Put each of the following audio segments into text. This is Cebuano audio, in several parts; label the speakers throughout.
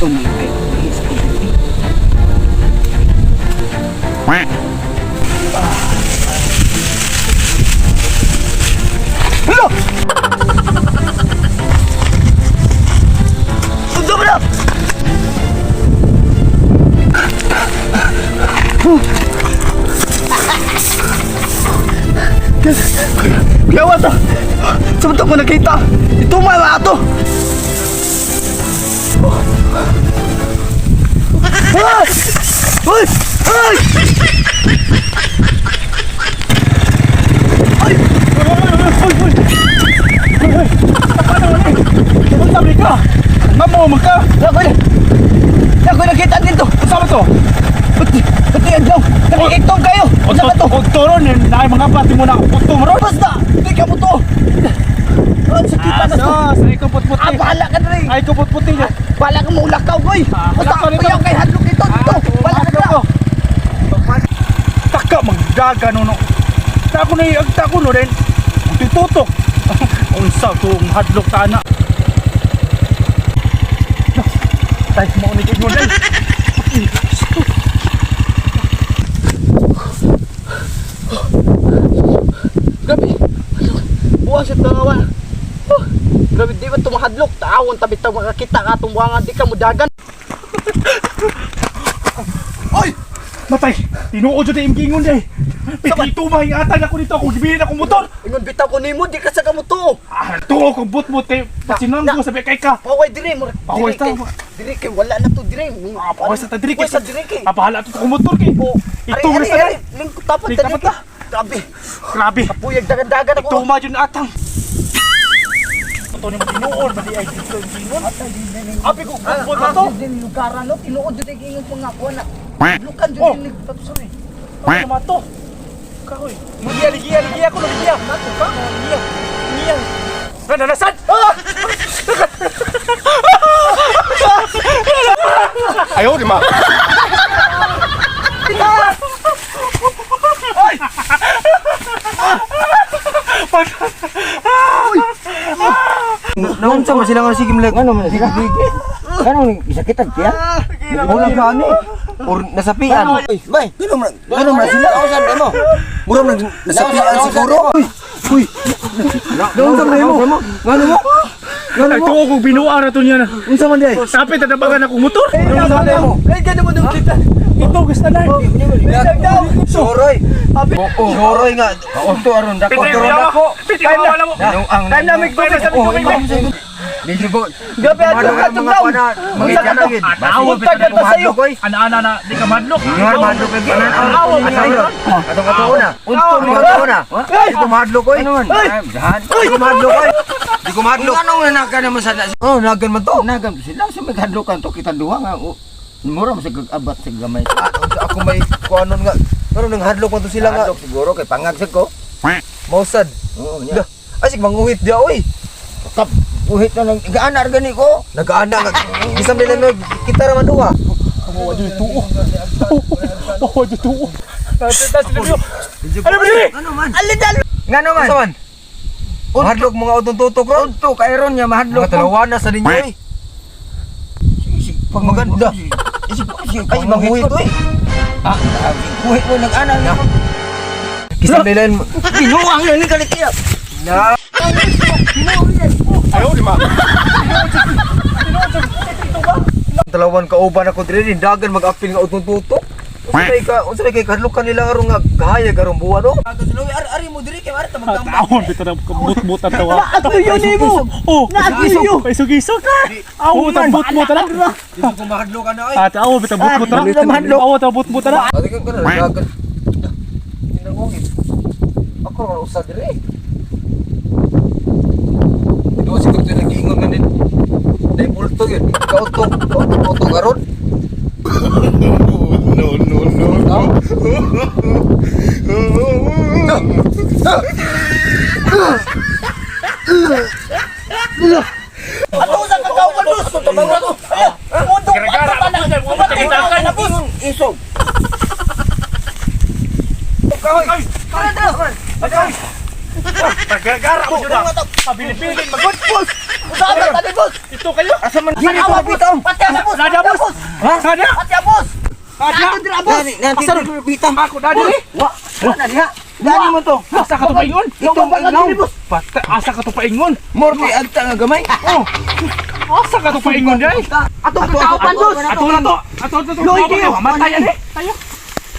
Speaker 1: Hello! Unsa ba na? Gawa to! Sa ko nakita! Ito may mga ato! Ah! Uy! Ay!
Speaker 2: Ay! Uy! Uy! Uy! Unsa man ka? Mamo man ka.
Speaker 1: Ako nakita dito!
Speaker 2: Unsa man to?
Speaker 1: Pati, pati ang daw! Nakikitong kayo! Unsa ba to?
Speaker 2: Toro ni naay mga pati mo na utong ron.
Speaker 1: Basta! Di ka mo to! Ah, sakita na to!
Speaker 2: Sa ikaw putputi.
Speaker 1: Ah, bahala ka na rin!
Speaker 2: Ay ko putputi niya.
Speaker 1: Bahala ka maulakaw, boy!
Speaker 2: Ah,
Speaker 1: Basta
Speaker 2: ulakaw nito.
Speaker 1: kuyaw kay hadlok dito! Dito! Bahala ka na!
Speaker 2: Taka magdaga no no. Tako na agta ko no rin. Titutok. Unsa to ang hadlok ta na. Tay mo ni mo dai.
Speaker 1: Grabe! Buwas sa tangawan! Oh, grabe, di ba tumahadlok? Taawon tabi tao makakita ka itong buwangan, di ka mudagan.
Speaker 2: Oy! Matay! Tinuod jud imong giingon day. Piti tumay atang ako dito ako gibilin akong motor.
Speaker 1: Ingon bitaw ko nimo, di ka sa kamuto.
Speaker 2: Ah, tuo kong butbut kay pasinanggo sabi kay ka.
Speaker 1: Paway dire mo.
Speaker 2: Paway ta.
Speaker 1: Dire kay wala na to dire.
Speaker 2: Ah, paway sa ta diri
Speaker 1: Paway sa dire kay.
Speaker 2: Ah, bahala to akong motor kay.
Speaker 1: Oh,
Speaker 2: Ito
Speaker 1: ari,
Speaker 2: sa
Speaker 1: ari, lingkod tapat
Speaker 2: Lingkod
Speaker 1: ta
Speaker 2: tapat
Speaker 1: dire.
Speaker 2: ta.
Speaker 1: Grabe.
Speaker 2: Grabe.
Speaker 1: Puyag dagan-dagan ako.
Speaker 2: Tuma jud atang. Ito ni tinuod ba di ay dito ingon. Abi ko butbut na to.
Speaker 1: Din lugaran no, tinuod jud kay ingon mga kuan na. Lukan jud
Speaker 2: Oh.
Speaker 1: din sorry.
Speaker 2: Ano naman to? Kahoy. Ligiya, ligiya, ligiya ko, ligiya. Mato ka? Ligiya. Ligiya. Nananasan! Ah!
Speaker 3: Ayaw, di ma.
Speaker 4: Naunsa man sila nga sige mlag ano man sila. Ano isakitan tiya? Wala ka ani. Or nasapian.
Speaker 3: Uy, bay, gano man sila. Nausan mo. Mura man nasapian siguro.
Speaker 4: Uy, uy. Naunsa man mo? Ngano mo? Ngano
Speaker 2: Ay,
Speaker 4: mo?
Speaker 2: tuo kong binuang na to niya na.
Speaker 4: Unsa man di ay?
Speaker 2: Sapit na nabagan akong motor.
Speaker 4: Naunsa man mo?
Speaker 1: Ay gano mo nung kita.
Speaker 2: Ito, gusto na.
Speaker 4: Soroy. Soroy nga. Unto aron dako.
Speaker 2: Pitri,
Speaker 4: Aron dako.
Speaker 2: Pitri, wala mo.
Speaker 4: Ang
Speaker 1: Time na may tubig sa tubig.
Speaker 4: Medyo go.
Speaker 1: Grabe adto ka
Speaker 4: Mga
Speaker 1: daw.
Speaker 4: kuana, mga janagid.
Speaker 2: Atawo,
Speaker 1: Buntag na ta sayo.
Speaker 2: Ana-ana na, di ka madlok.
Speaker 4: Ingon madlok lagi.
Speaker 2: Awo,
Speaker 4: Atong katuo na. Unto ni katuo na. Di ko mahadlok oy. Di ko mahadlok oy.
Speaker 3: Di ko madlok.
Speaker 5: Ano nga naga naman sa
Speaker 4: Oh, nagan man to.
Speaker 5: Nagam sila sa maghadlokan to kita duha nga o, mura mo sa abat sa gamay.
Speaker 4: Ah, unsa ako may kuanon nga. Pero nang hadlok man to sila nga.
Speaker 5: Hadlok siguro kay pangag sad ko.
Speaker 4: Mausad.
Speaker 5: Oo nya.
Speaker 4: Dah. Ay, sig manguhit dia oy.
Speaker 5: Kap buhit na lang gaana ra gani ko.
Speaker 4: Nagaana nga. Bisan nila no kita ra man duha.
Speaker 2: Kawawa dyan tuo. Kawawa dyan tuo. Ano ba diri?
Speaker 5: Ano man?
Speaker 1: Alin
Speaker 5: Ngano man?
Speaker 4: Unsa man? Mahadlok mga utong tutok ron.
Speaker 5: Unto kay ron nya mahadlok.
Speaker 4: Mga dalawa na sa ninyo oy.
Speaker 5: Isig
Speaker 4: Maganda.
Speaker 5: Isig isig
Speaker 4: Ay, manguhit oy.
Speaker 5: Ah, buhit mo nag-ana na.
Speaker 4: Bisan nila
Speaker 5: Binuang na ni kalit iya.
Speaker 4: na.
Speaker 3: Ayaw, di ma.
Speaker 4: Dalawan ka uban ako diri dagan mag-apil nga utong tutok. Unsa may ka unsa may kay kadlokan nila aron nga gahayag aron buwan oh.
Speaker 5: Ari ari mo diri kay ari ta
Speaker 2: Taon, bito na butbut ang tawa.
Speaker 1: Naagyo yun nimo.
Speaker 2: Oh,
Speaker 1: Naagyo.
Speaker 2: Isog-isog. Awo, ta butbut na.
Speaker 4: Di ko mahadlok ana oy.
Speaker 2: At awo, bito butbut na. Awo, ta butbut na.
Speaker 4: Ate ko na dagan. Tinangungit. Ako ra usa diri. Ito si Dr. nag-iingon nga din. Dai bulto yun. Kautok, kautok, kautok aron.
Speaker 3: No, no, no, no.
Speaker 1: Ato sa kakaw ka dos. Tumawag ako. Mundo
Speaker 2: Garagara,
Speaker 1: ato tanan.
Speaker 2: Umatay
Speaker 1: na boss.
Speaker 5: Isog.
Speaker 2: Ay! Ay! Pagagara ko na. Pabilin-bilin, magod.
Speaker 1: Boss. Usaba ta ni boss.
Speaker 2: Dito kayo.
Speaker 4: Asa man diri to bitaw?
Speaker 1: Pati asa boss.
Speaker 2: Nada, boss.
Speaker 4: Ha?
Speaker 2: Nada.
Speaker 1: Pati boss.
Speaker 2: Nada.
Speaker 1: Ato dira boss.
Speaker 4: Nani, nani diri bitaw.
Speaker 2: Ako na diri.
Speaker 4: Wa, wa na diha. Dani mo to.
Speaker 2: Asa ka to paingon?
Speaker 4: Itong ilaw.
Speaker 2: Pata, asa ka to paingon?
Speaker 4: Morte agta nga gamay.
Speaker 2: Oh. Asa ka to paingon dai?
Speaker 1: Atong kakaupan boss.
Speaker 2: Ato na to. Ato na to.
Speaker 1: Loy, kayo.
Speaker 2: Matay ani. Tayo.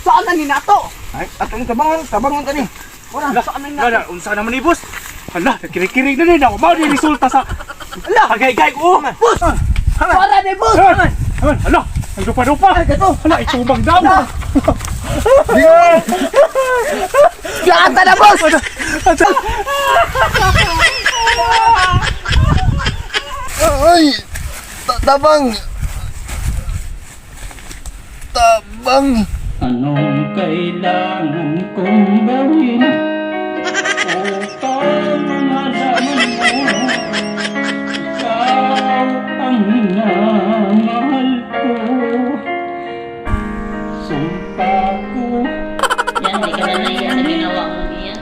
Speaker 1: Saan na ni nato?
Speaker 4: Ay, atong tabangan, tabangan tani.
Speaker 2: Hala, hala, unsa naman ni boss? Hala, nagkirig-kirig na din ako. Mao ni resulta sa Hala, hagay-gay ko.
Speaker 1: Boss. Para ni boss.
Speaker 2: Hala, hala, nagdupa-dupa. Hala, itubang daw.
Speaker 1: Gata na boss.
Speaker 3: Ay! Tabang! Tabang!
Speaker 6: Anong kailangan kong gawin upang malaman mo ikaw ang minamahal ko? Sumpa ko.
Speaker 7: Yan, di ka na nahiya sa ginawa mo niya.